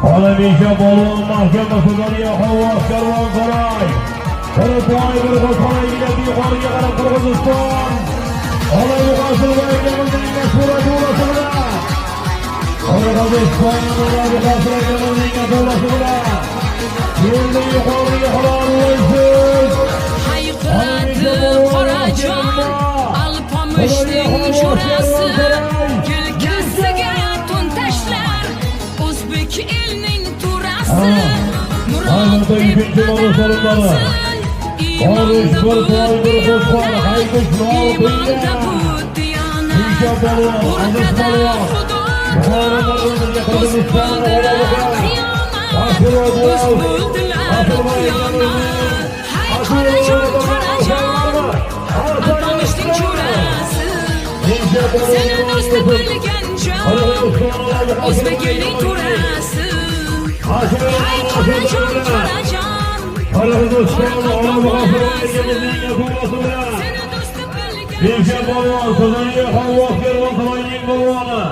Olamisha polvon mahkam Sirdaryo Havvos Karvonsaroy. Bir poy, bir qo'shqor egiladi yuqoriga qarab Qirg'iziston. Olabu Qosimboy akamizning mashhur bilan. Qirg'iziston Olabu Qosim akamizning ashulasi bilan. Keldi yuqoriga halol bo'lsin. Hayqiradi Qorajon, Alpomishning jo'rasi, yelkasiga to'n tashlar o'zbek elning tugrasi. Murod deb adalsin, iymonda bu diyonat, iymonda bu diyonat. O'rtada Xudo o'z bo'ldilar qiyomat, o'z bo'ldilar qiyomat. Hay, Qorajon, Qorajon, Alpomishning jo'rasi, seni do'sti bilgan jon, o'zbek elining tugrasi. Hay, Qorajon, Qorajon, Qirg'iziston Olabu Qosim akamizning ashulasi bilan. seni do'sti bilgan Beshga polvon, Sirdaryo Havvos Karvonsaroyning polvoni.